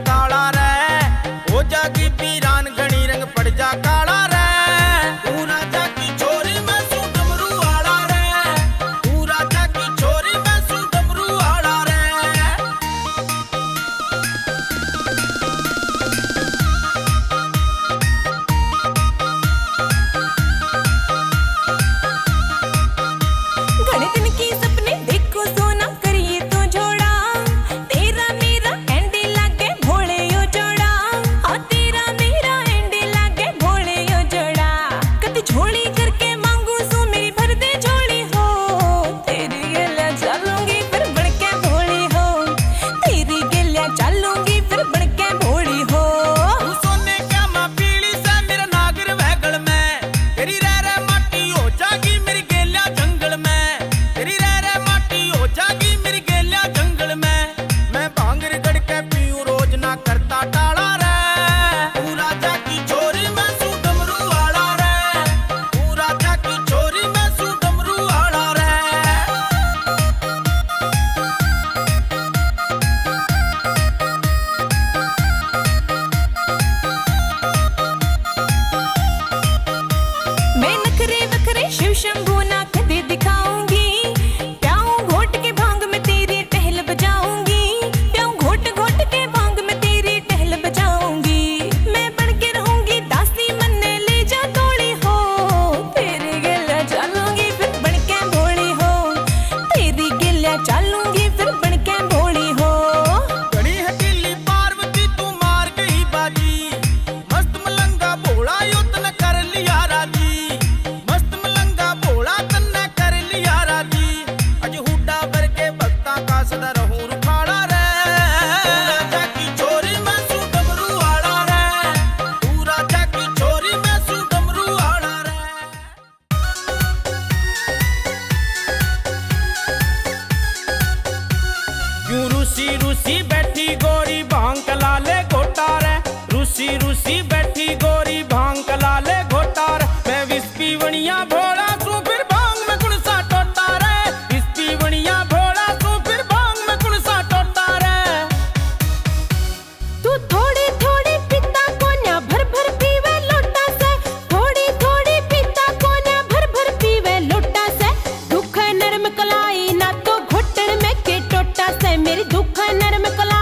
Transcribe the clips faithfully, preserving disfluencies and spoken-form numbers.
काला रे, हो जागी पीरान घणी रंग पड़ जा काला रे। तू राजा की छोरी मैं सू डमरू आला रे, तू राजा की छोरी मैं सू डमरू आला रे। घणे दिन की सपने देखो सोना करिए तो जोड़ा, तेरा मेरा एंडी लागे भोले यो जोड़ा, हाँ तेरा मेरा एंडी लागे भोले यो जोड़ा। कद झोली करके मांगू सू मेरी भर दे झोली हो, तेरी गेल्या चालूंगी फिर बन के भोली हो, तेरी गेल्या चालूंगी फिर बन के भोली हो। तू सोने क्या माँ पीली से मेरा नागर वहगल में, तेरी रह रह माटी हो जागी मेरी गेल्या जंगल में, तेरी रह रह माटी हो जागी मेरी गेल्या जंगल में। मैं भांगर गड़ के पीऊं रोज ना करता टाला रे। तू राजा की छोरी मैं सू डमरू आला रे, तू राजा की छोरी मैं सू डमरू आला रे। मैं नखरे वखरे शिव शंभू ना कदे दिखाऊंगी, प्याऊं घोट के भांग में तेरी टहल बजाऊंगी, प्याऊं घोट घोट के भांग में तेरी टहल बजाऊंगी। मैं बन के रहूंगी दासी मन्ने ले जा तोली हो, तेरी गेल्या चालूंगी फिर बन के भोली हो, तेरी गेल्या चालूंगी फिर बन के भोली हो। घणी हकीली पार्वती तू मार गई बाजी, मस्त मलंगा भोला यो तने कर लिया राजी, मस्त मलंगा भोला तन्ने कर लिया राजी। अज हुड्डा भर के भक्ता का सदा रहूं रुखाला रे। तू राजा की छोरी मैं सू डमरू आला रे, तू राजा की छोरी मैं सू डमरू आला रे। क्यों रूसी रूसी बैठी गोरी भांग कला ले घोटा रे, रूसी रूसी बैठी गोरी भांग कला ले घोटा रे। मैं विस्पी वणिया भोला सू फिर भांग में कुण सा टोटा रे, विस्पी वणिया भोला सू फिर भांग में कुण सा टोटा रे। तू थोड़ी थोड़ी पीता कोन्या भर भर पीवे लोटा से, थोड़ी थोड़ी पीता कोन्या भर भर पीवे लोटा से। दुख नरम कलाई ना तो घुटन में के टोटा से, मेरी दुख नरम कलाई।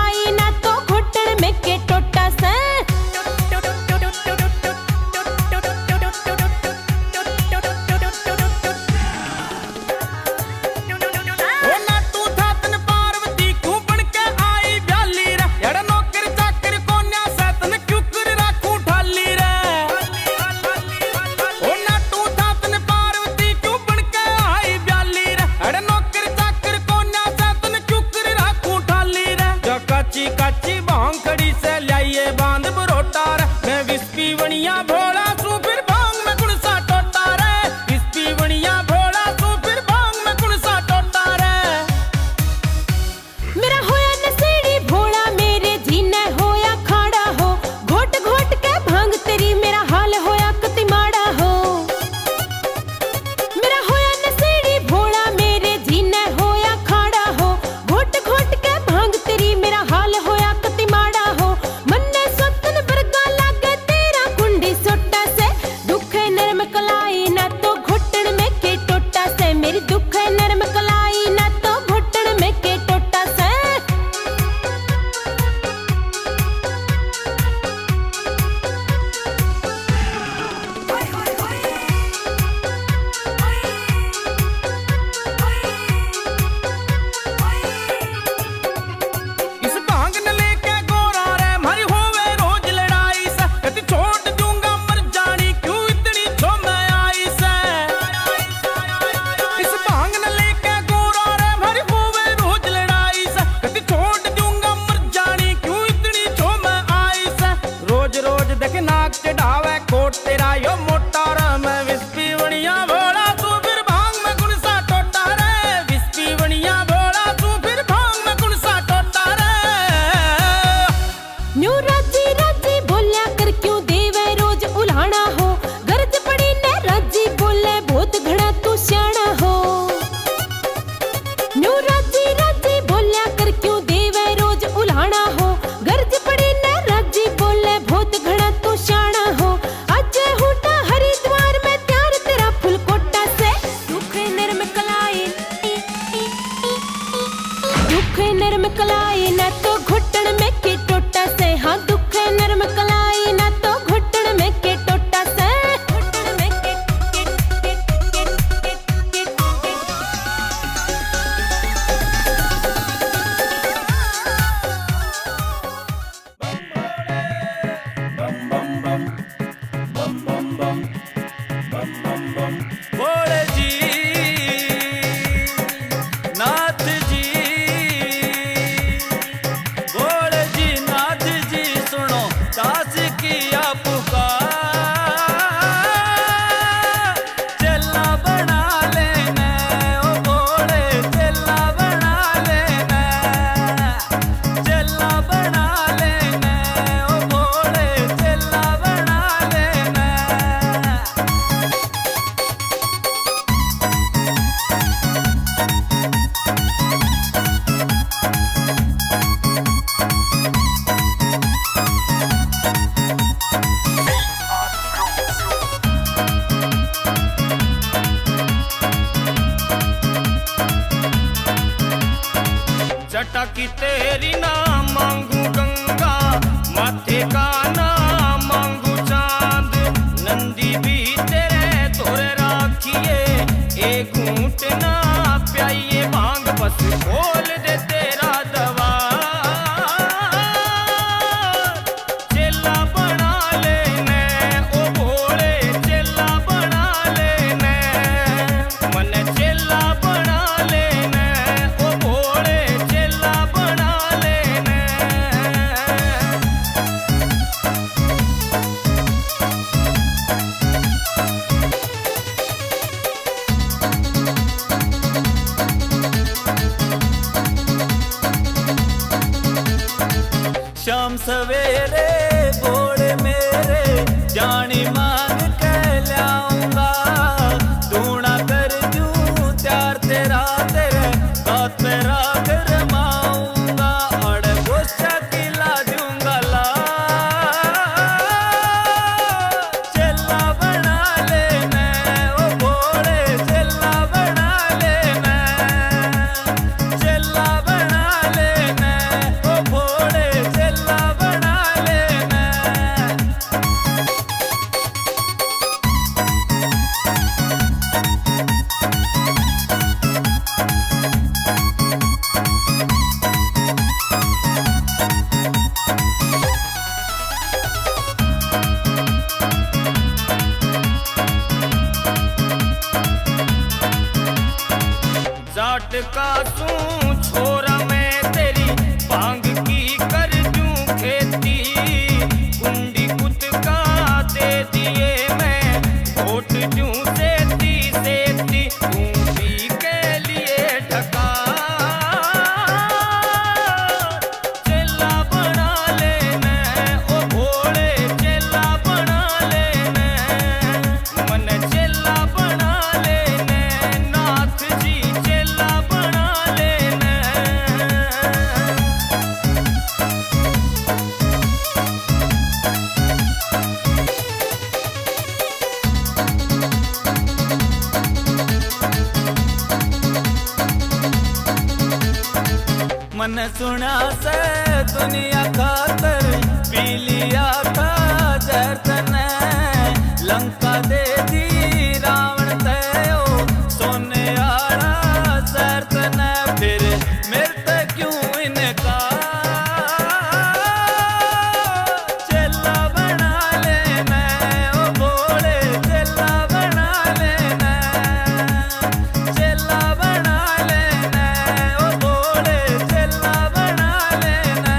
ए घूंट ना प्याइए भांग, बस खोल दे तेरा दवा। चेला बना लेने, ओ भोले, चेला बना लेने, मन्ने चेला बना लेने, ओ भोले, चेला बना लेने। शाम सवेरे भोले मेरे, जानी मांग के ल्याऊंगा। धूणा कर जूं तैयार तेरा, तेरे हाथ पे राख रमाऊंगा। अड़ गोस्सा की ला जूंगा ला। चेला बना लेने, ओ भोले, चेला बना लेने। चेला बना लेने, ओ भोले, चेला बना लेने। जाट का सूं छोरा मैं, तेरी भांग की कर दूं खेती। कुंडी कुतका दे दिए मैं, घोट दूं सेती सेती। तू पी के लिए ढका। चेला बना लेने, ओ भोले, चेला बना लेने, मन्ने चेला बना लेने, नाथ जी, चेला बना लेने। मन्ने सुना से दुनिया खातर पी लिया था जहर तने, लंका दे दी रावण ते ओ सोने आला शहर तने, फिर मेरे ते क्यों इनकार? चेला बना लेने, ओ भोले, चेला बना लेने। चेला बना लेने, ओ भोले, चेला बना लेने।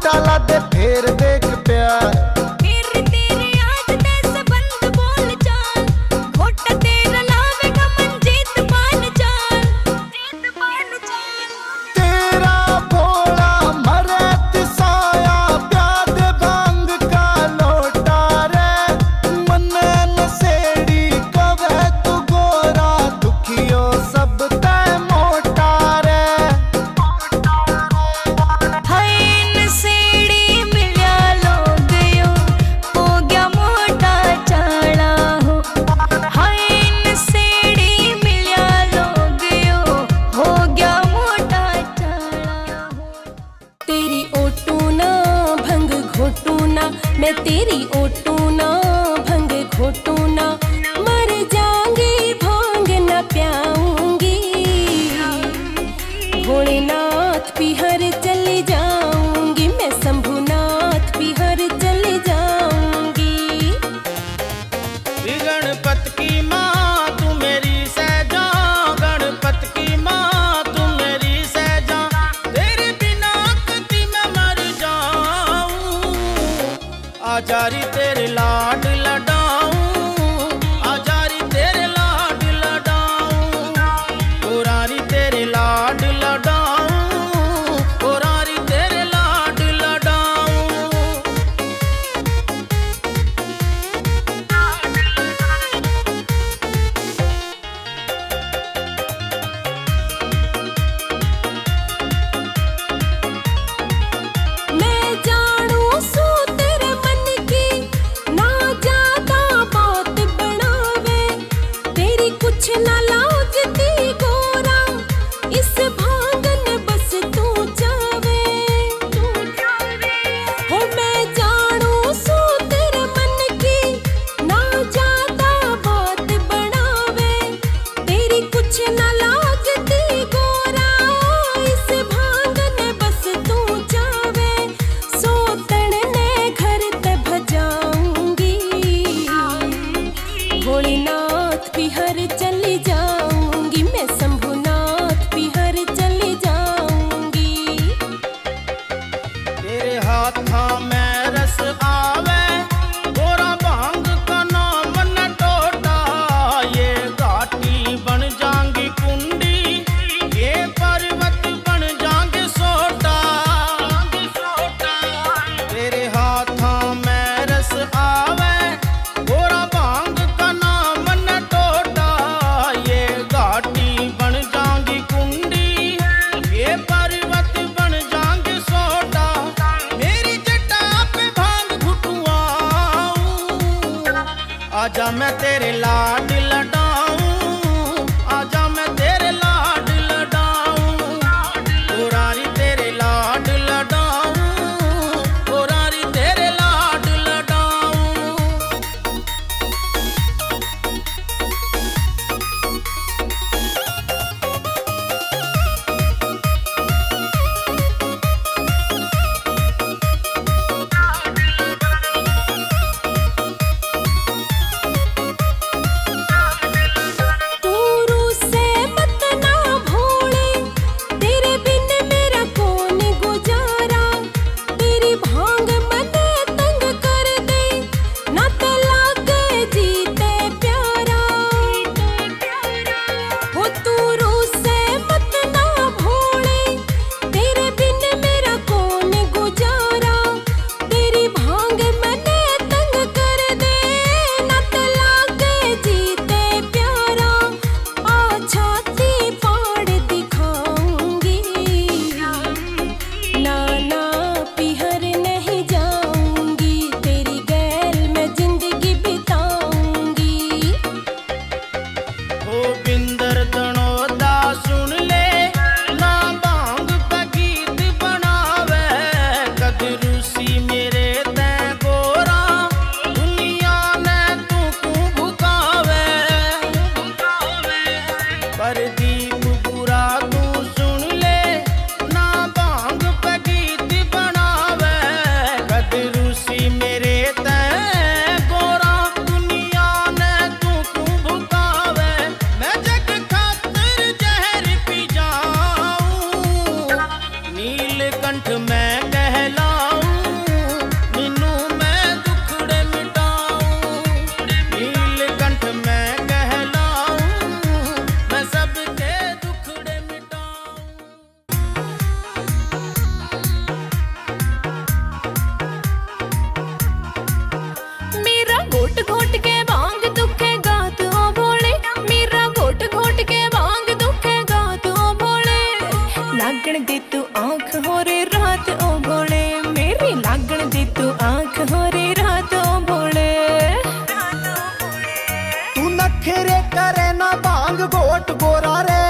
चाला दे फेर देख प्यार। फिर तेरे याद दे संबंध बोल चाल। घोटा तेरा लावेगा मंजीत पाल चाल। तेरा भोला मरे तिसाया, प्याद भांग का लोटा रे। मन्ने नशेड़ी कवे तू गोरा, दुखियो सब तै मोटा रे। हाय नशेड़ी मिल्या लोग यो, हो गया मोटा चाला हो। हाय नशेड़ी मिल्या लोग यो, हो गया मोटा चाला हो। तेरी ओटू ना भंग घोटू ना, मैं तेरी ओटू ना भंग घोटू ना, मर जाऊंगी भांग ना प्याऊंगी। भोलेनाथ पीहर चली जाऊंगी, मैं शंभुनाथ पीहर चली जाऊंगी। गणपत की माँ तू मेरी सै जा, गणपत की माँ तू मेरी सै जा, तेरे बिना कती मैं मर जाऊं। आजा री तेरे लाड लडाऊं, आजा री तेरे लाड लडाऊं, गोरा री तेरे लाड लडाऊं, गोरा री तेरे लाड लडाऊं। मैं जानू सू तेरे मन की, ना ज्यादा बात बनावे, तेरी कुछ ना लाजती गोरा, इस भांग ने बस तू चावे। हो मैं जानू सू तेरे मन की, ना ज्यादा बात बनावे, तेरी कुछ ना लागती गोरा, इस भांग ने बस तू चावे, सोतन ने घर ते भजाऊंगी। भोलेनाथ पीहर चली जाऊंगी, मैं शंभुनाथ पीहर चली जाऊंगी। तेरे हाथां में रस आवे, गोरा भांग का नाम न टोटा, ये घाटी बन जाएंगी कुंडी, ये पर्वत बन जाएंगे सोटा। तेरे हाथां में रस आवे, गोरा भांग का नाम न टोटा, ये घाटी बन जाएंगी कुंडी, ये पर्वत बन जाएंगे सोटा। मेरी जटा पे भांग घुटुआऊं, आजा मैं तेरे लाड लडाऊं, आजा मैं तेरे लाड लडाऊं, गोरा री तेरे लाड लडाऊं, गोरा री तेरे लाड लडाऊं। नखरे करे ना भांग घोट गोरा रे,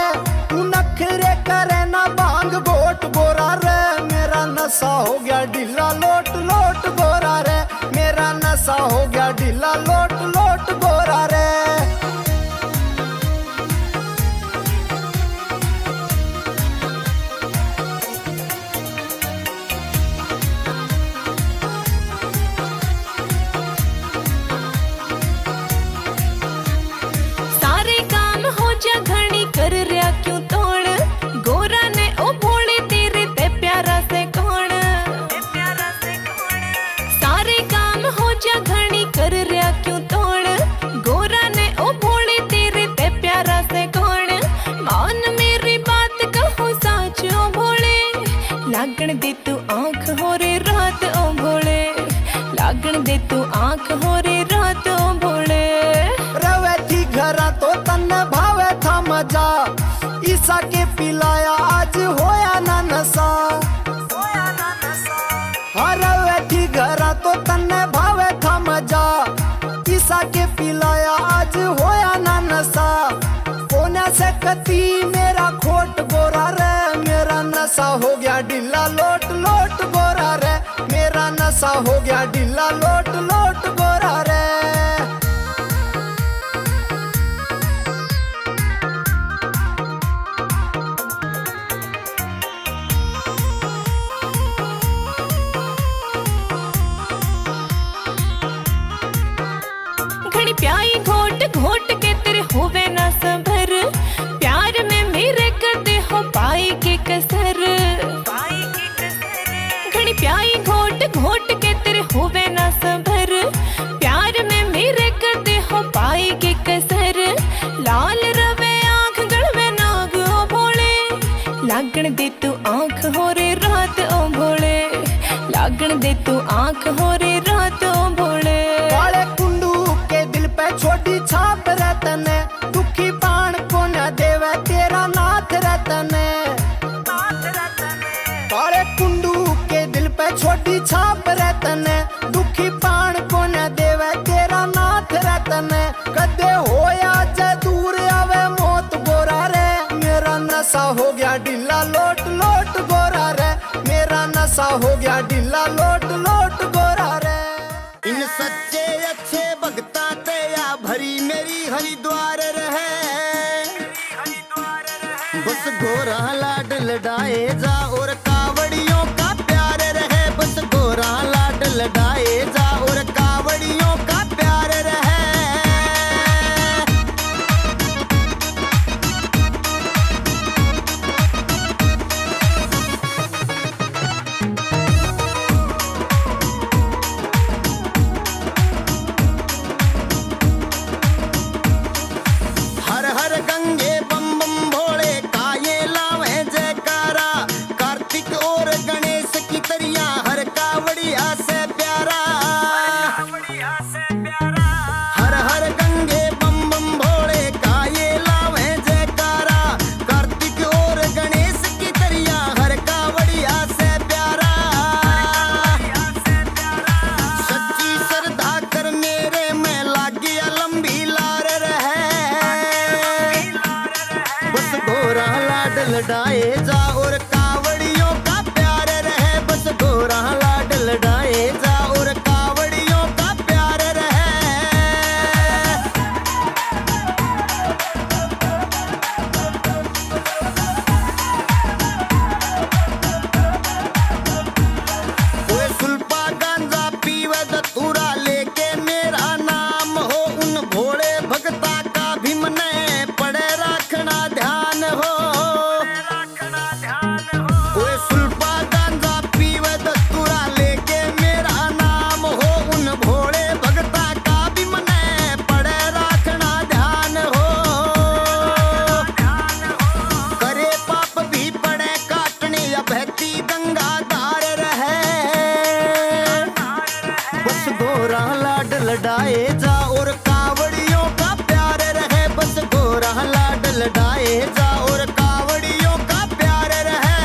तू नखरे करे ना भांग घोट गोरा रे। मेरा नशा हो गया ढीला लोट लोट गोरा रे, मेरा नशा हो गया ढीला लोट लोट गोरा रे। सारे काम हो जा घणी कर रहा क्यों तोड़, गोरा ने ओ भोले तेरे ते प्यारा से कौन? सारे काम हो जा घणी कर रहा क्यों तोड़, गोरा ने ओ भोले तेरे ते प्यारा से कौन? मान मेरी बात कहूँ साच ओ भोले, लागण दे तू आंख हो रे रात ओ भोले, लागण दे तू आंख हो रे रात ओ भोले। रवे थी घरा तो तन्ने भावे था मजा, ईसा के पिलाया आज होया ना नशा। हाँ, रवे थी घरा तो तन्ने भावे था मजा, ईसा के पिलाया आज होया ना नशा। कोन्या से कती मेरा खोट गोरा रे, मेरा नशा हो गया ढीला लोट लोट गोरा रे, मेरा नशा हो गया ढीला लोट लोट गोरा रे। घणी प्याई घोट घोट के तेरे होवे ना सबर, प्यार में मेरे कर दे हो पाई के कसर। घणी प्याई घोट घोट के तेरे होवे ना सबर, प्यार में मेरे कर दे हो पाई के कसर। लाल रवे आंख गलवे नाग ओ भोले, लागण दे तू आंख हो रे रात ओ भोले, लागण दे तू आंख हो रे रात ओ भोले। काले कुंडू के दिल पे छोटी छाप रे तने, दुखी पाण कोन्या देवे तेरा नाथ रे तने। काले कुंडू के दिल पे छोटी छाप रे तने, दुखी पाण कोन्या देवे तेरा नाथ रे तने। कदे होया जे दूर आवे मौत गोरा रे, मेरा नशा हो गया ढीला लोट लोट गोरा रे, मेरा नशा हो गया ढीला लोट लोट गोरा रे। इन सच्चे अच्छे भगतां ते या भरी मेरी हरिद्वार रहे। बस गोरा लाड लडाए जा और कावड़ियों का प्यार रहे। बस गोरा लाड लडाए जा और कावड़ियों का प्यार रहे। हर हर गंगे बम बम भोले का ये लावे जयकारा। कार्तिक और गणेश की तरिया हर कावड़िया से प्यारा। हर हर गंगे बम बम भोले का ये लावे जयकारा। कार्तिक और गणेश की तरिया हर कावड़िया से प्यारा। सच्ची श्रद्धा कर मेरे में लागिया लंबी लार रहे। बस गोरा लाड लडाए जा और कावड़ियों का प्यार रहे। बस गोरा लाड लडाए जा और कावड़ियों का प्यार रहे। ओए सुल्फा गांजा पीवे धतूरा लेके मेरा नाम हो, उन भोले भगता का भी मने पड़े राखना ध्यान हो। ओए सुल्फा गांजा पीवे धतूरा लेके मेरा नाम हो, उन भोले भगता का भी मने पड़े राखना ध्यान हो। करे पाप भी पड़े काटने या बहती गंगा धार रहे। बस गोरा लाड लडाए जा और कावड़ियों का प्यार रहे। बस गोरा लाड लडाए जा और कावड़ियों का प्यार रहे।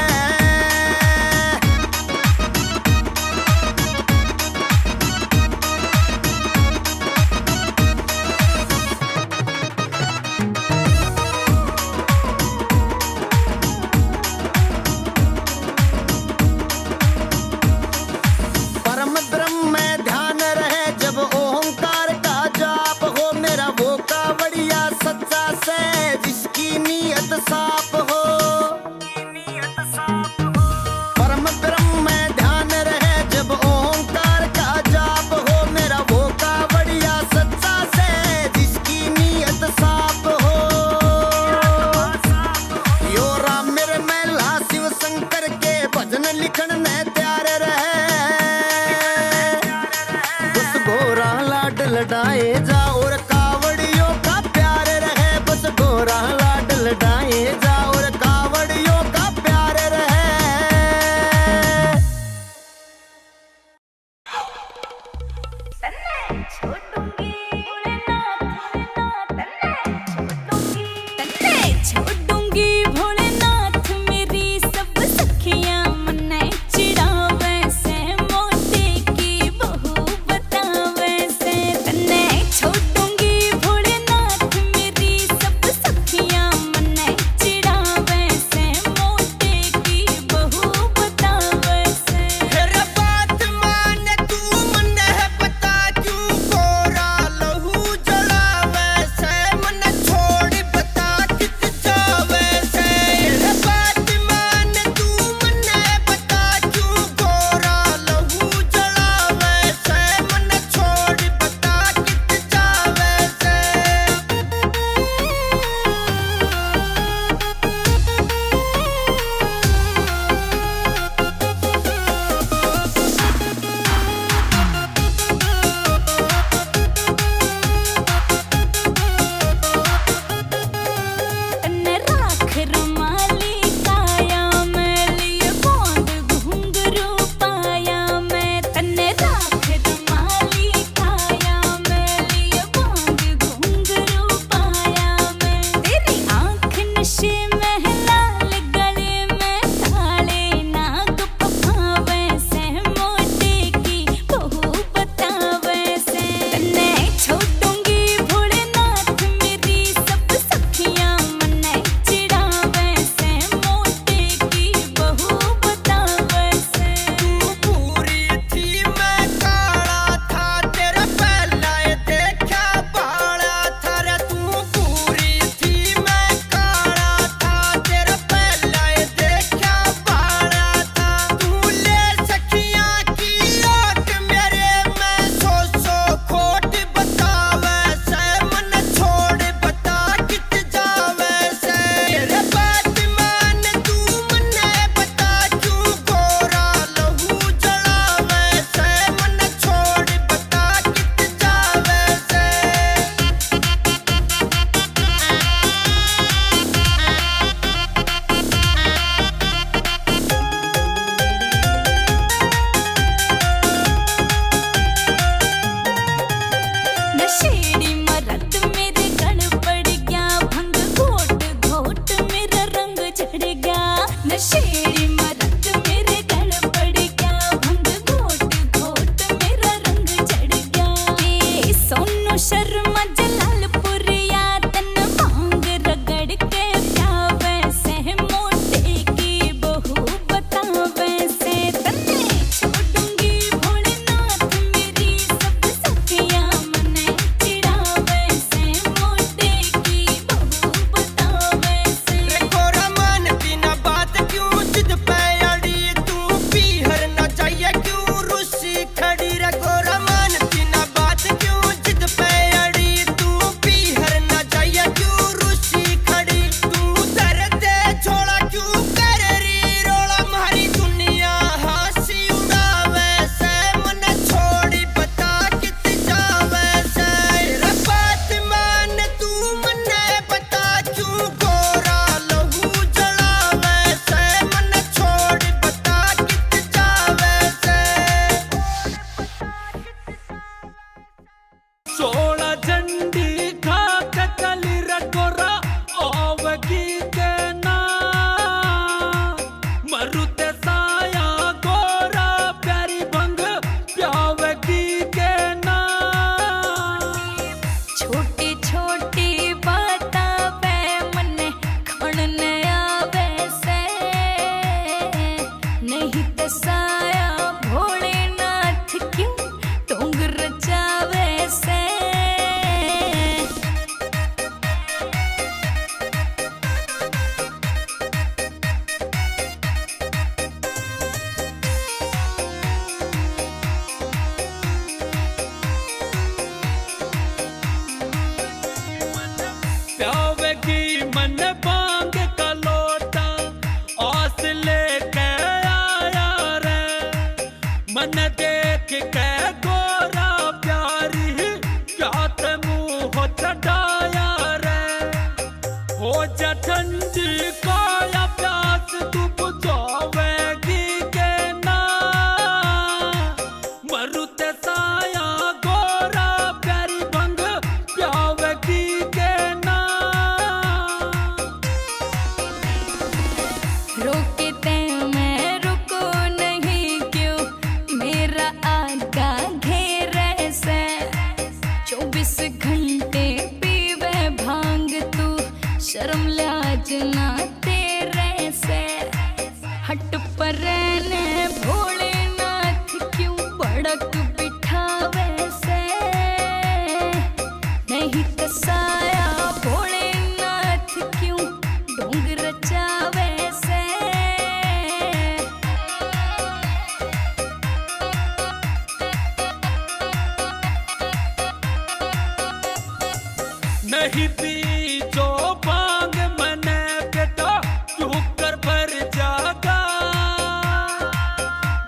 जो भांग मने बेटा क्यों कर भर जागा,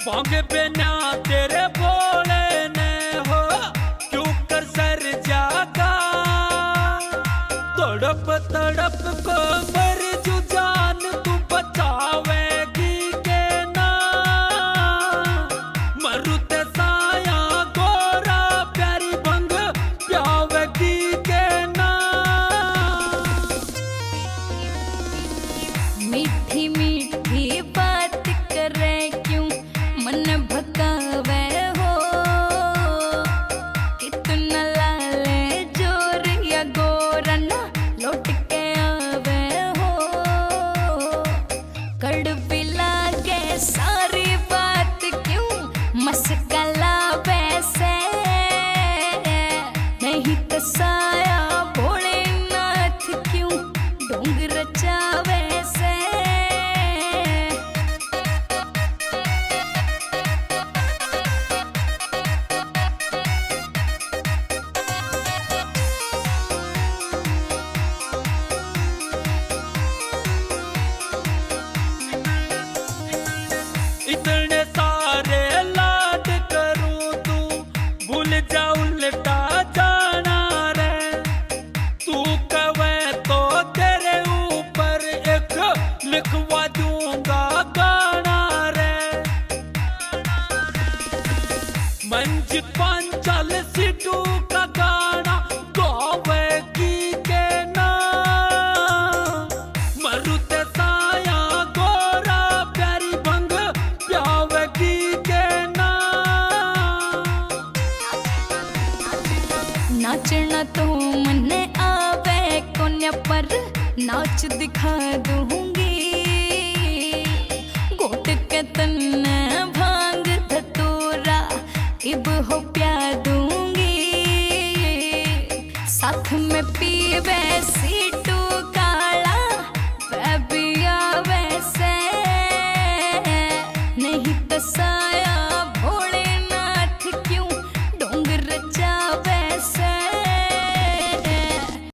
भांग बिना तेरे भोले ने हो क्यों कर सर जागा। तड़प तड़प को मर जू जान तू बचावेगी के ना, मरु ते साया गोरा प्यारी भंग प्यावेगी के ना। मीठी मीठी बात करे क्यों मन भकावे हो, कितना लाले जोर या गोरा ना लौट के आवे हो। कड़वी लागे सारी बात क्यों मस्का लावे से, नहीं तो साया भोलेनाथ क्यों ढोंग रचावे से। इतने सारे लाड करूं तू भूल जा उल्टा जाना रे। तू कवे तो तेरे ऊपर एक लिखवा दूंगा गाना रे। मंजित पांचल सिद्धू का गाना गावेगी के ना, मरु ते साया गोरा प्यारी भंग प्यावेगी के ना। नाचना तो मन्ने आवे कोन्या पर नाच दिखा दूंगी। घोट के तन्ने भांग धतूरा इब हो प्या दूंगी। साथ में पीवे सीटू काला, वह भी आवे से, नहीं तो साया